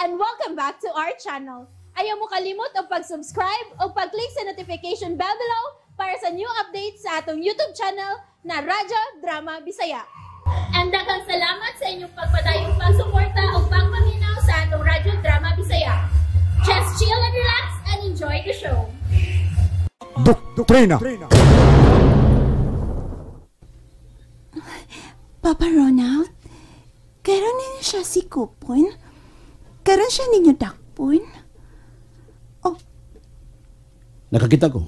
And welcome back to our channel. Ayaw mo kalimot og pag-subscribe o pag-click sa notification bell below para sa new updates sa atong YouTube channel na Radyo Drama Bisaya. And daghang salamat sa inyong pagpadayong pagsuporta o pagpaminaw sa atong Radyo Drama Bisaya. Just chill and relax and enjoy the show. Doktrina. Papa Ronald, karon ninyo siya si Kupon? Karon siya ninyo dakpon? Oh. Nakakita ko.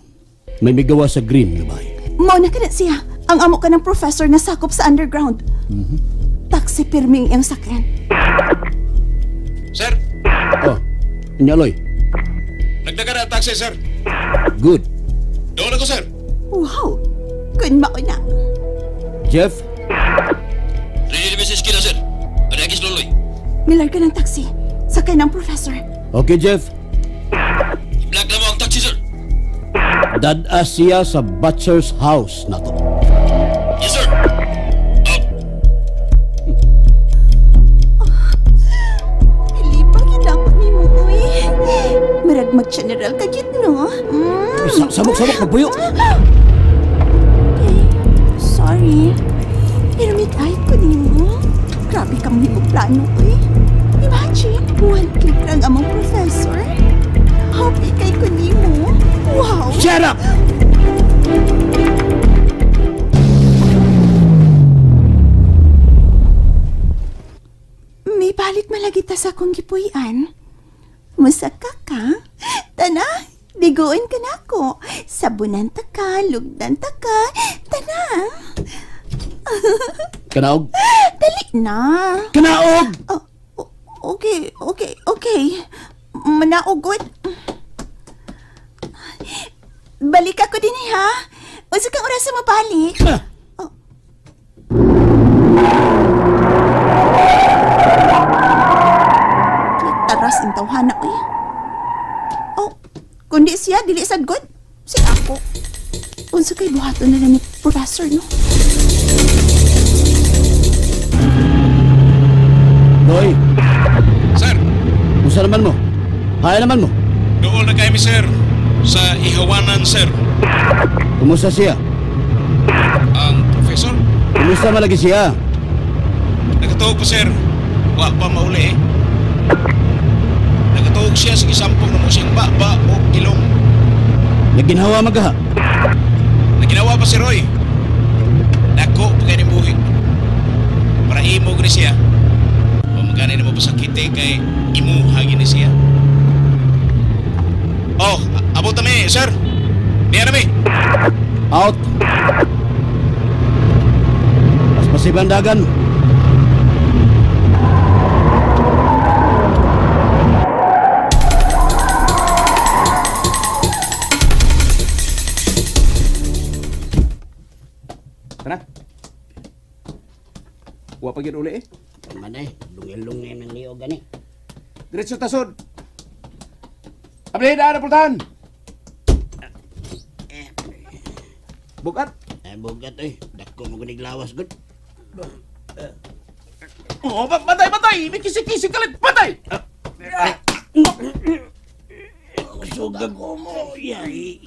May migawa sa green nga bahay. Mao na kana siya. Ang amo ka ng professor na sakop sa underground. Mm-hmm. Taxi pirming iyang sakyan. Sir? Oh, inyaloy. Nagdaga na ang taxi, sir. Good. Doon ako, sir. Wow. Good mao na. Jeff? Ready na Mrs. Kina, sir. Paniagis Loloy. Milar ka ng taxi. Sakay ng professor. Okay, Jeff. I-block na mo ang taxi, sir. Dad-a siya sa Butcher's House na to. Yes, sir. Out. Oh, Pilipa, kinakot ni mo, uy. Marag mag-general ka git, no? Mm. Samok-samok, magbuyo. Okay, sorry. Pero may kahit ko nimo. Grabe kang mo plano, uy. Imagine, one click lang among professor. Happy kay ko nimo. Wow! Shut up! May balik malagi ta sa akong gipuy-an. Musaka ka? Tana, digoon ka na ako. Sabunan ta ka, lugdan ta ka. Tana. Kanaog? Dali na. Kanaog! Oh, okay. Manaog, good. Balik ako din eh, ha? Unsa kang oras sa mabalik? Oh. Taras ang tawhana ko eh. Oh, kundi siya, dili sad good. Si ako. Unsa kay buhaton na lang ni professor, no? Loy! Sir! Unsa naman mo? Haya naman mo? Doon na kami, sir. Sa ihawanan, sir. Kumusta siya? Ang professor? Kumusta malagi siya? Nakatuog ko, sir. Wa pa mauli eh. Nakatuog siya sa gisampong na mo siyang baba o ilong. Naginhawa magaha? Naginawa pa si Roy. Dako pa kayo ng buhi. Para imo gani siya. O magani na mo pasakite kay imuha gini siya. Oh, abot na mi, sir. Niya na mi. Out. Paspasiban dagan. Tara. Wa pa gyud uli eh. Man eh, lungil-lungil ng liog gani. Diretso tasod. Abli daan pultahan. Bugat. Eh bugat eh, dako mo gunig lawas gud. Oh, batay batay, may kisi-kisi kalit, batay. Sugag ko mo, yay.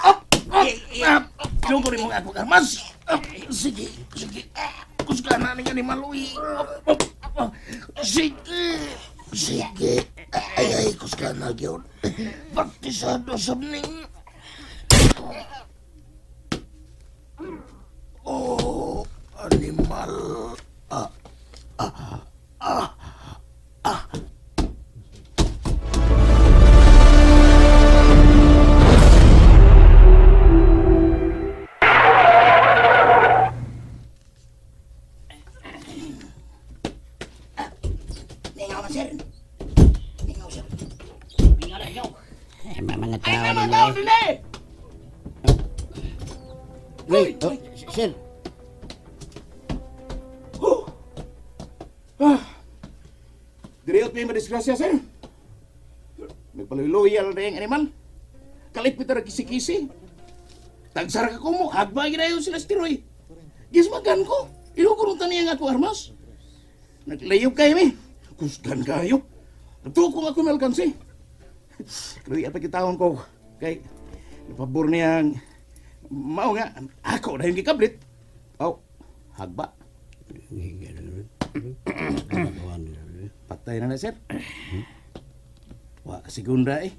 Up, up. Yung ko rin mong akong armas. Sige, sige. Kusga na ni animal, uy. Sige, sige. Ay, ay, kusga na yun. Baktisado sa ning. Oh, animal. Ah, ah, ah, ah. Ningaw na, sir. Ningaw, sir. Ningaw na, ningaw. Eh, mga tao din eh. Wait, oh, sir. Diriyot may madisgrasya, sir. Nagpaluy-loyal na yung animal. Kalit pita na kisi-kisi. Tagsara ka ko mo, hagbay na yun sila steroid. Gismagan ko. Inukuruntan niya ang ako armas. Naglayog kayo, eh. Kusgan kayo. Nagtuo ko nga ako may alkansi. Pero iya pa kitawon ko. Kay, napabor niyang, mao nga, ako na yung gikablit. Oh, hagba. Patay na na, sir. Wa ka segunda eh.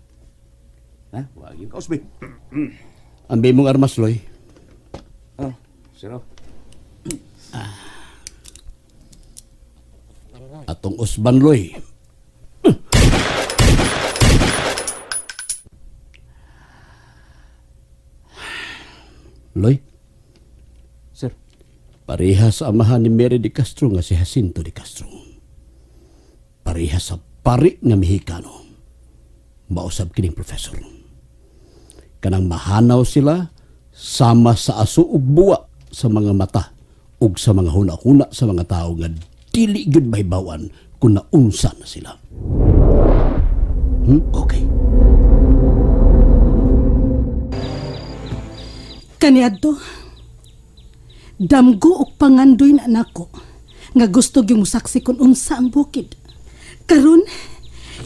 Ha? Wa gyud ka usbi. Ambi mong armas, Loy. Oh, sir. Atong usban, Loy. Loy? Sir. Pareha sa amahan ni Mary de Castro nga si Jacinto de Castro. Pareha sa pari nga Mexicano. Mausab kining professor. Kanang mahanaw sila sama sa aso ug buwa sa mga mata ug sa mga huna-huna sa mga tao nga dili gyud mahibaw-an kung naunsa na sila. Okay. Kaniadto, damgo og pangandoy na nako nga gusto gyud mosaksi kun unsa ang bukid. Karon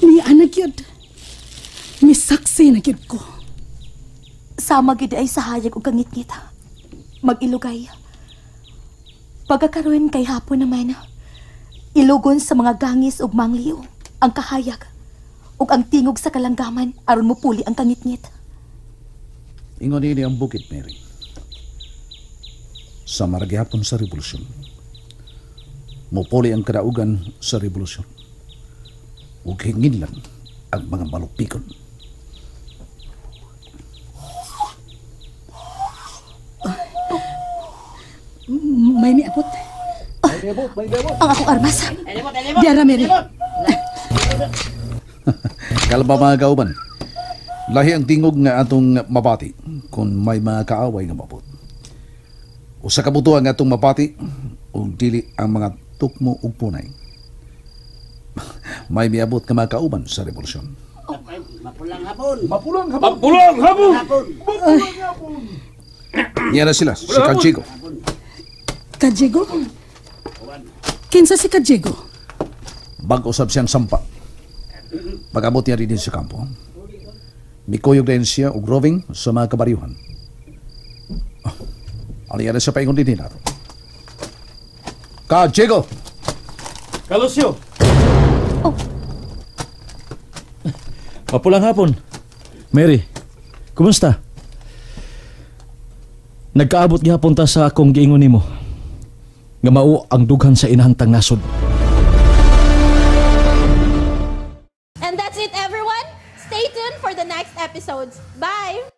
niya na gyud. Misaksi na gyud ko. Sama gyud ay sa hayag og kangitngit. Mag-ilugay. Pagkakaroon kay hapon naman, ilugon sa mga gangis ug mangliw ang kahayag ug ang tingog sa kalanggaman aron mupuli ang kangitngit. Ingon ini ang bukid, Mary. Sa maragyapon sa revolusyon. Mupuli ang kadaugan sa revolusyon. Ug hingin lang ang mga malupikon. May miabot. May miabot. Ang akong armas. Diara, Mary. Kalba mga kauban. Lahi ang tingog nga atong mabati kung may mga kaaway nga mabot. Usa ka butuan nga atong mabati ug dili ang mga tukmo ug punay. May miabot nga mga kauban sa revolusyon. Mapulang hapon. Mapulang hapon. Mapulang hapon. Mapulang hapon. Niya na sila, si Kajigo. Kajigo? Kinsa si Kajigo? Bag-usab siyang sampa. Pag-abot niya rin sa kampo, mikuyog din siya og roving sa mga kabaryuhan. Oh, aliya na siya paingon din nato. Kajigo! Kalusyo! Oh. Mapulang hapon. Mary, kumusta? Nagkaabot gihapon ta sa akong giingon nimo nga mao ang dughan sa inahantang nasod. And that's it, everyone. Stay tuned for the next episodes. Bye!